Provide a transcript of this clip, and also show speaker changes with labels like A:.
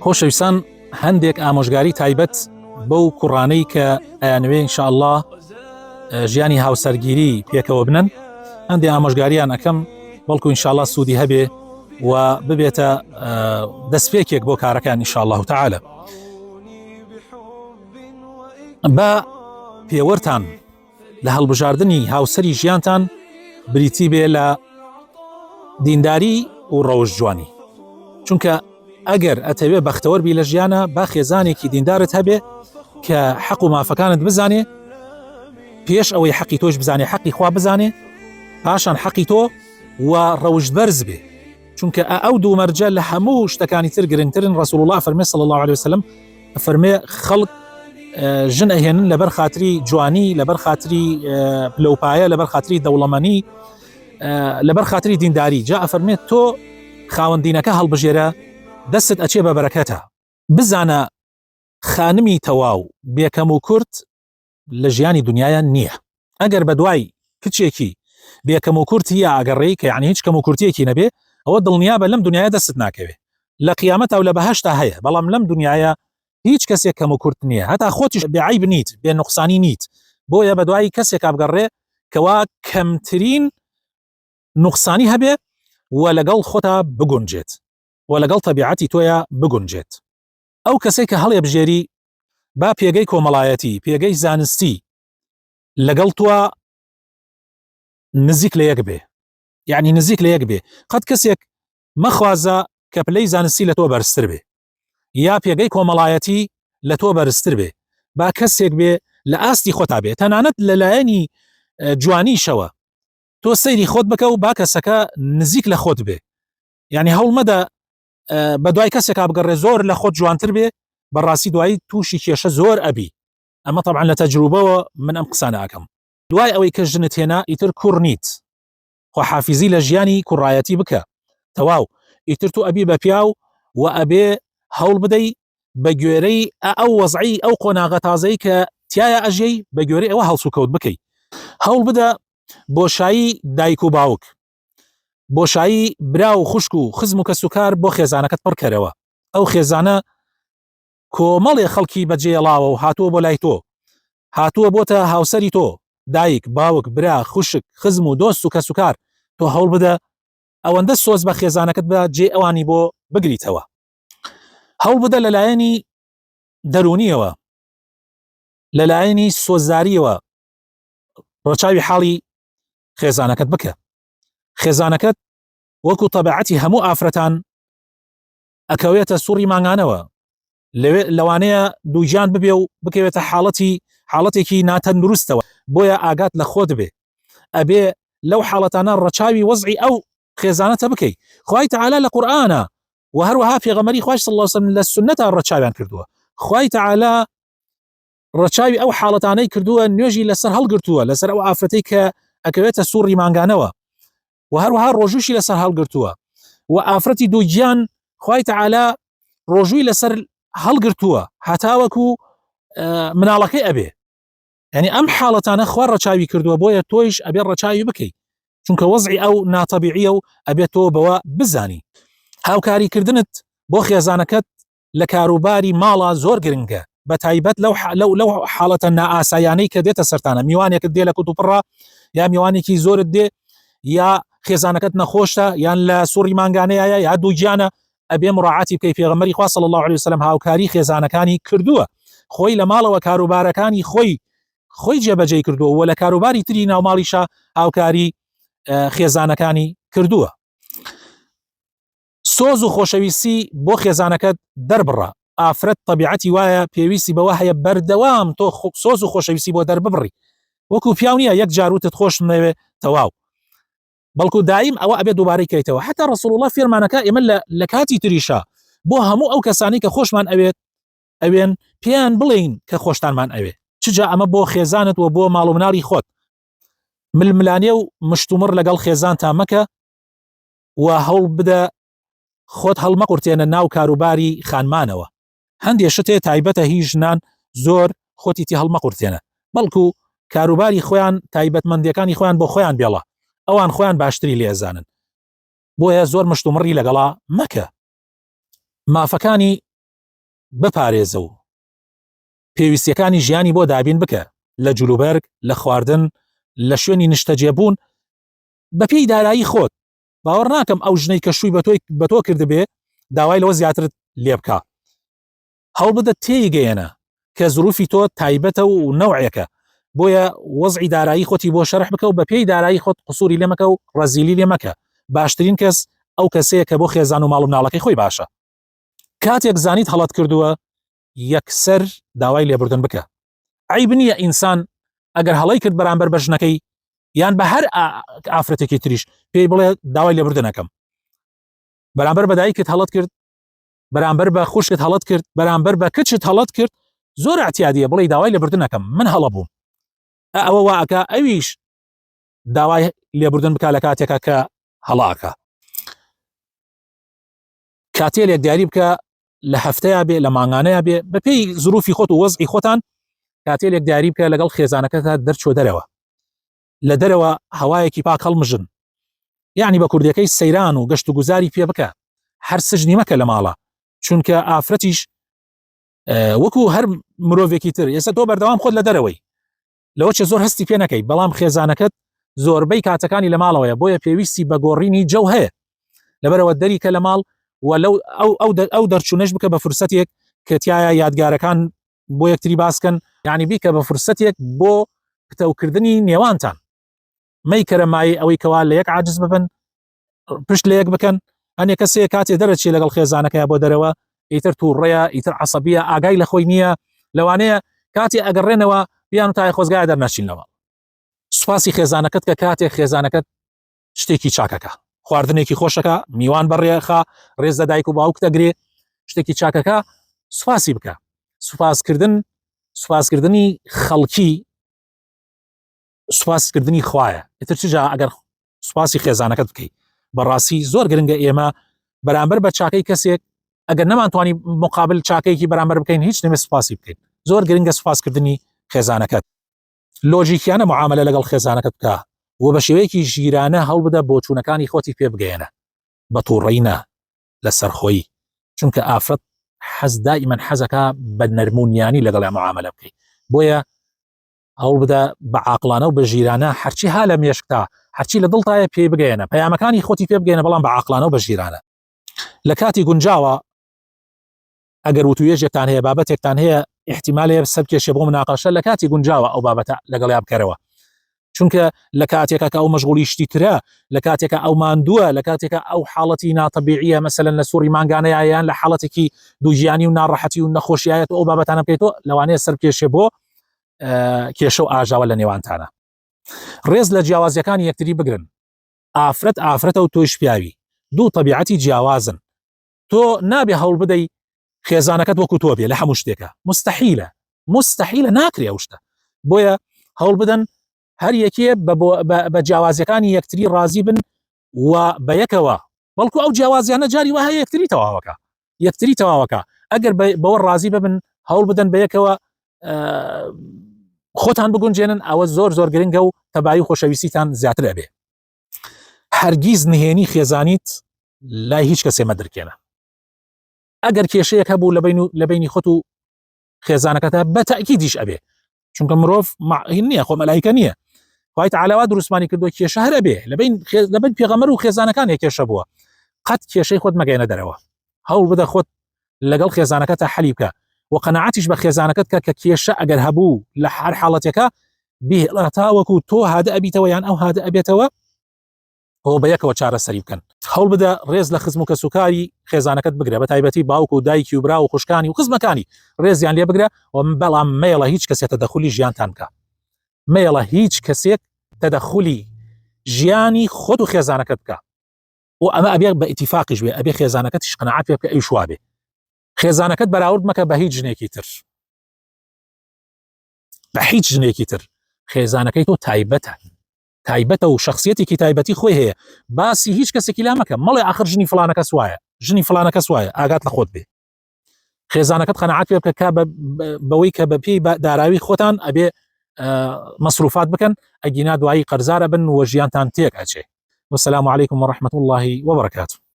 A: خۆشەویستان هەندێک ئامۆژگاری تایبەت بەو کوڕانەی کە ئەیانوێ انشاءله ژیانی هاوسەرگیری پێکەوە بنن هەندێک ئامۆژگاریان ئەەکەم بەڵکو انشاءله سوودی هەبێ و ببێتە دەستپێکێک بۆ کارەکان انشاءله تعالی بە پێوەرتان لە هەڵبژاردنی هاوسەری ژیانتان بریتی بێ لە دینداری و ڕەوش جوانی چونکە ئەگەر ئەتەوێ بەختەوەر بی لە ژیانە با خێزانێکی دیندارت هەبێ کە حەق و مافەکانت بزانێ پێش ئەوەی حەقی تۆش بزانێ حەقی خوا بزانێ پاشان حەقی تۆ و ڕەوشت بەرز بێ چونکە ئەو دوو مەرجە لە هەموو شتەکانی تر گرنگترن ڕسول الله فەرمێ صلی الله عليه وسلم فەرمێ خەڵک ژن ئەهێنن لەبەر خاتری جوانی لەبەر خاتری پلەپایە لەبەر خاتری دەوڵەمەنی لەبەر خاتری دینداری جا ئەفەرمێت تۆ خاوەن دینەکە هەڵبژێرە دەستت ئەچێ بە بەرەکەتە بزانە خانمی تەواو بێکەم و کورت لە ژیانی دنیاە نییە ئەگەر بە دوای کچێکی بێکەم و کورتی یا ئەگەڕێی کە یعنی هیچ کەم و کورتیەکی نەبێ ئەوە دڵنیا بە لەم دنیاە دەستت ناکەوێ لە قیامەتا و لە بەهشتا هەیە بەڵام لەم دنیاە هیچ کەسێک کەم و کورت نییە هەتا خۆتیش بێ عیب نیت بێ نوقسانی نیت بۆیە بە دوای کەسێکا بگەڕێ کەوا کەمترین نوقسانی هەبێ و لەگەڵ خۆتا بگونجێت و لەگەڵ تەبیعەتی تۆیا بگونجێت ئەو کەسێک کە هەڵێبژێری با پێگەی کۆمەڵایەتی پێگەی زانستی لەگەڵ تۆ نزیک لە یەک بێ یعنی نزیک لە یەک بێ قەت کەسێک مەخوازە کە پلەی زانستی لە تۆ بەرزتر بێ یا پێگەی کۆمەڵایەتی لە تۆ بەرزتر بێ با کەسێک بێ لە ئاستی خۆتا بێ تەنانەت لەلایەنی جوانیشەوە تۆ سەیری خۆت بکە و با کەسەکە نزیک لە خۆت بێ یعنی هەوڵمەدە بە دوای کەسێکا بگەڕێ زۆر لە خۆت جوانتر بێ بەڕاستی دوایی تووشی کێشە زۆر ئەبی ئەمە طبعا لە تەجروبەوە من ئەم قسانە ئەکەم دوای ئەوەی کە ژنت هێنا ئیتر کوڕ نیت خواحافیزی لە ژیانی کوڕایەتی بکە تەواو ئیتر تۆ ئەبی بە پیاو و ئەبێ هەوڵ بدەی بە گوێرەی ئەو وەزعی ئەو قۆناغە تازەی کە تایە ئەژێی بە گوێرەی ئەوە هەڵسوکەوت بکەی هەوڵ بدە بۆشایی دایک و باوک بۆشایی برا و خوشک و خزم و کەسوکار بۆ خێزانەکەت پڕکەرەوە ئەو خێزانە کۆمەڵێ خەڵکی بەجێڵاوە و هاتووە بۆ لای تۆ هاتووە بۆتە هاوسەری تۆ دایک باوک برا خوشک خزم و دۆست و کەسوکار تۆ هەوڵ بدە ئەوەندە سۆز بە خێزانەکەت بە جێ ئەوانی بۆ بگریتەوە هەوڵ بدە لەلایەنی دەرونیەوە لەلایەنی سۆزداریەوە ڕەچاوی حاڵی خێزانەکەت بکە خێزانەکەت وەکو تەبعەتی هەموو ئافرەتان ئەکەوێتە سوڕی مانگانەوە لەوێ لەوانەیە دووگیان ببێ و بکەوێتە حاڵەتی حاڵەتێکی ناتەندروستەوە بۆیە ئاگات لە خۆت بێ ئەبێ لەو حاڵەتانە ڕەچاوی وەزعی ئەو خێزانەتە بکەی خوای تەعالا لە قورئانە و هەروەها پێغەمبەری خوای صلی الله علیه وسلم لە سوننەتا ڕەچاویان کردووە خوای تەعالا ڕەچاوی ئەو حاڵەتانەی کردووە نوێژی لەسەر هەڵگرتووە لەسەر ئەو ئافرەتەی کە ئەکەوێتە سوڕی مانگانەوە و هەروەها ڕۆژووشی لەسەر هەڵگرتووە و ئافرەتی دووگیان خوای تەعالا ڕۆژووی لەسەر هەڵگرتووە هەتاوەکو مناڵەکەی ئەبێ یعنی ئەم حاڵەتانە خوا ڕەچاوی کردووە بۆیە تۆیش ئەبێ ڕەچاوی بکەیت چونکە وەزعی ئەو ناتەبیعیە و ئەبێت تۆ بەوە بزانی هاوکاریکردنت بۆ خێزانەکەت لە کاروباری ماڵا زۆر گرنگە بە تایبەت لەو لەو لەو حاڵەتە نائاسایانەی کە دێتە سەرتانە میوانێکت دێ لە کوتوپڕا یا میوانێکی زۆرت دێ یا خێزانەکەت نەخۆشە یان لە سوڕی مانگانەیە یا دووگیانە ئەبێ مراعاتی بکەی پێغەمبەری خوا صلی الله علیه وسلم هاوکاری خێزانەکانی کردووە خۆی لە ماڵەوە کاروبارەکانی خۆی خۆی جێبەجێی کردووە و لە کاروباری تری ناوماڵیشا هاوکاری خێزانەکانی کردووە سۆز و خۆشەویستی بۆ خێزانەکەت دەربڕە، ئافرەت تەبیعەتی وایە پێویستی بەوە هەیە بەردەوام تۆ سۆز و خۆشەویستی بۆ دەرببڕی، وەکو پیاو نییە یەک جار وتت خۆشم دەوێ تەواو، بەڵکو دایم ئەوە ئەبێ دووبارەی کەیتەوە، حەتا ڕەسوڵ اللە فێرمانەکا ئێمە لە کاتی تریشا بۆ هەموو ئەو کەسانەی کە خۆشمان ئەوێت ئەوێن پێیان بڵێین کە خۆشتانمان ئەوێ، چ جا ئەمە بۆ خێزانت و بۆ ماڵ و مناڵی خۆت. ململانێ و مشتومڕ لەگەڵ خێزانتا مەکە، و هەوڵ بدە خۆت هەڵمەقورتێنە ناو کاروباری خانمانەوە هەندێ شت هەیە تایبەتە هی ژنان زۆر خۆتی تی هەڵمەقورتێنە بەڵکو کاروباری خۆیان تایبەتمەندیەکانی خۆیان بۆ خۆیان بێڵە ئەوان خۆیان باشتری لێزانن بۆیە زۆر مشتومڕی لەگەڵا مەکە مافەکانی. بپارێزە و پێویستیەکانی ژیانی بۆ دابین بکە لە جلوبەرگ، لە خواردن، لە شوێنی نیشتەجێبوون بەپێی دارایی خۆت. باوەڕ ناکەم ئەو ژنەی کە شووی بە تۆ کردبێ داوای لەوە زیاترت لێ بکا. هەوڵبدە تێیگەیەنە کە زروفی تۆ تایبەتە و نەوعێکە، بۆیە وەزعی دارایی خۆتی بۆ شەرح بکە و بەپێی دارایی خۆت قسوری لێ مەکە و ڕەزیلی لێ مەکە. باشترین کەس ئەو کەسەیە کە بۆ خێزان و ماڵ و مناڵەکەی خۆی باشە. کاتێک زانیت هەڵەت کردووە یەکسەر داوای لێبوردن بکە. عەیب نییە ئینسان ئەگەر هەڵەی کرد بەرامبەر بە ژنەکەی یان بە هەر ئافرەتێکی تریش پێی بڵێ داوای لێبوردن ئەکەم. بەرامبەر بە دایکت هەڵەت کرد، بەرامبەر بە خوشکت هەڵەت کرد، بەرامبەر بە کچت هەڵەت کرد، زۆر ئەعتیادیە بڵێ داوای لێبوردن ئەکەم من هەڵە بووم. ئەوە وا ئەکا ئەویش داوای لێبوردن بکا لە کاتێکا کە هەڵە ئەکا. کاتێلێک دیاری بکە لە هەفتەیە بێ لە مانگانەیە بێ بەپێی زروفی خۆت و وەزعی خۆتان کاتێلێک دیاری بکە لەگەڵ خێزانەکەتا دەرچۆ دەرەوە لە دەرەوە هەوایەکی پاک هەڵمژن یعنی بە کوردەکەی سەیران و گەشت و گوزاری پێ بکە هەر سجنی مەکە لە ماڵە چونکە ئافرەتیش وەکو هەر مرۆڤێکی تر ئێستا تۆ بەردەوام خۆت لە دەرەوەی لەوە چێ زۆر هەستی پێ نەکەی بەڵام خێزانەکەت زۆربەی کاتەکانی لە ماڵەوەیە بۆیە پێویستی بە گۆڕینی جەو هەیە لەبەرەوە دەریکە لە ماڵ و لەو ئەو ئەو ئەو دەرچوونەش بکە بە فرسەتێک کە تایە یادگارەکان بۆ یەکتری باسکەن یعنی بیکە بە فرسەتێک بۆ پتەوکردنی نێوانتان مەیکەرە مایەی ئەوەی کەوا لە یەک عاجز ببن پشت لە یەک بکەن هەنێ کەسێ کاتێ دەرەچێ لەگەڵ خێزانەکەی بۆ دەرەوە ئیتر تووڕەیە ئیتر عسەبیە ئاگای لە خۆی نییە لەوانەیە کاتێ ئەگەڕێنەوە بیان تای خۆزگای دەرنەچینەوە سوپاسی خێزانەکەت کە کاتێک خێزانەکەت شتێکی چاکەکە خواردنێکی خۆشەکە میوان بەڕێخا ڕێز لە دایک و باوک دەگرێ شتێکی چاکەکە سوپاسی بکە سوپاسکردن سوپاسکردنی خەڵکی سوپاسکردنی خوایە ئیتر چجا ئەگەر سوپاسی خێزانەکەت بکەیت بەڕاستی زۆر گرنگە ئێمە بەرامبەر بە چاکەی کەسێک ئەگەر نەمانتوانی مقابل چاکەیەکی بەرامبەر بکەین هیچ نەمێ سوپاسی بکەین زۆر گرنگە سوپاسکردنی خێزانەکەت لۆژیکیانە معاملە لەگەڵ خێزانەکەت بکە و بە شێوەیەکی ژیرانە هەوڵبدە بۆچوونەکانی خۆتی پێ بگەیەنە بە تووڕەی نا لە سەرخۆیی چونکە ئافرەت حەز دائیمەن حەزەکە بە نەرمونیانی لەگەڵ معاملە بکەیت بۆیە هەوڵ بدە بە عاقڵانە و بە ژیرانە هەرچی ها لە مێشکتا هەرچی لە دڵتایە پێی بگەیەنە پەیامەکانی خۆتی پێ بگەیەنە بەڵام بە عاقڵانە و بە ژیرانە لە کاتی گونجاوە ئەگەر وتوێژێکتان هەیە بابەتێکتان هەیە احتیمالەیە سەرکێشێ بۆ مناقەشە لە کاتی گونجاوە ئەو بابەتە لەگەڵیا بکەرەوە چونکە لە کاتێکا کە ئەو مەشغوڵی شتی ترە لە کاتێکا ئەو ماندووە لە کاتێکا ئەو حاڵەتی ناتەبیعیە مەسەلەن لە سوڕی مانگانەیە یان لە حاڵەتێکی دووگیانی و ناڕەحەتی و نەخۆشیایەت و ئەو بابەتانە بکەیتەوە لەوانەیە سەرکێشێ بۆ کێشە و ئاژاوە لە نێوانتانە ڕێز لە جیاوازیەکانی یەکتری بگرن ئافرەت ئافرەتە و تۆیش پیاوی دوو تەبیعەتی جیاوازن تۆ نابێ هەوڵ بدەی خێزانەکەت وەکو تۆ بێ لە هەموو شتێکە مستحیلە مستحیلە ناکرێ ئەو شتە بۆیە هەوڵ بدەن هەر یەکێ بە جیاوازیەکانی یەکتری ڕازی بن و بە یەکەوە بەڵکو ئەو جیاوازیانە جاری وە هەیە یەکتری تەواوەکە یەکتری تەواوەکە ئەگەر بەوە ڕازی ببن هەوڵ بدەن بە یەکەوە خۆتان بگونجێنن ئەوە زۆر زۆر گرنگە و تەبایی خۆشەویستیتان زیاتر ئەبێ هەرگیز نهێنی خێزانیت لای هیچ کەسێ مەدرکێنە ئەگەر کێشەیەک هەبوو لە بین و لە بینی خۆت و خێزانەکەتە بە تاکیدیش ئەبێ چونکە مرۆڤ هین نییە خۆ مەلایکە نییە خوای تعالی وا دروستمانی کردووە کێشە هەر ئەبێ لە بین لە بین پێغەمبەر و خێزانەکان یە کێشە بووە قەت کێشەی خۆت مەگەینە دەرەوە هەوڵ بدە خۆت لەگەڵ خێزانەکەتە حەلی بکە و قەناعەتیش بە خێزانەکەت کە کە کێشە ئەگەر هەبوو لە هەر حاڵەتێکە بهێڵە تاوەکو تۆ هادە ئەبیتەوە یان ئەو هادە ئەبێتەوە ئەوە بە یەکەوە چارەسەری بکەن. هەوڵ بدە ڕێز لە خزم و کەسوکاری خێزانەکەت بگرە، بە تایبەتی باوک و دایکی و برا و خوشکانی و خزمەکانی ڕێزیان لێ بگرە و بەڵام مەیەڵە هیچ کەسێک تەدەخولی ژیانتان بکا. مەیەڵە هیچ کەسێک تەدەخولی ژیانی خۆت و خێزانەکەت بکا. و ئەمە ئەبێ بە ئیتیفاقیش بێ، ئەبێ خێزانەکەتیش قەناعەت پێ بکە ئەویش وابێ. خێزانەکەت بەراورد مەکە بە هیچ ژنێکی تر. بە هیچ ژنێکی تر. خێزانەکەی تۆ تایبەتە. تایبەتە و شخصیەتێکی تایبەتی خۆی هەیە باسی هیچ کەسێکی لا مەکە مەڵێ ئاخر ژنی فلانە کەس وایە ژنی فلانە کەس وایە ئاگات لە خۆت بێ خێزانەکەت قەناعەت پێ بکە کە بەوەی کە بە پێی داراوی خۆتان ئەبێ مەسروفات بکەن ئەگینا دوایی قەرزارە بن و ژیانتان تێک ئەچێ والسلام عليكم ورحمة الله وبركاته.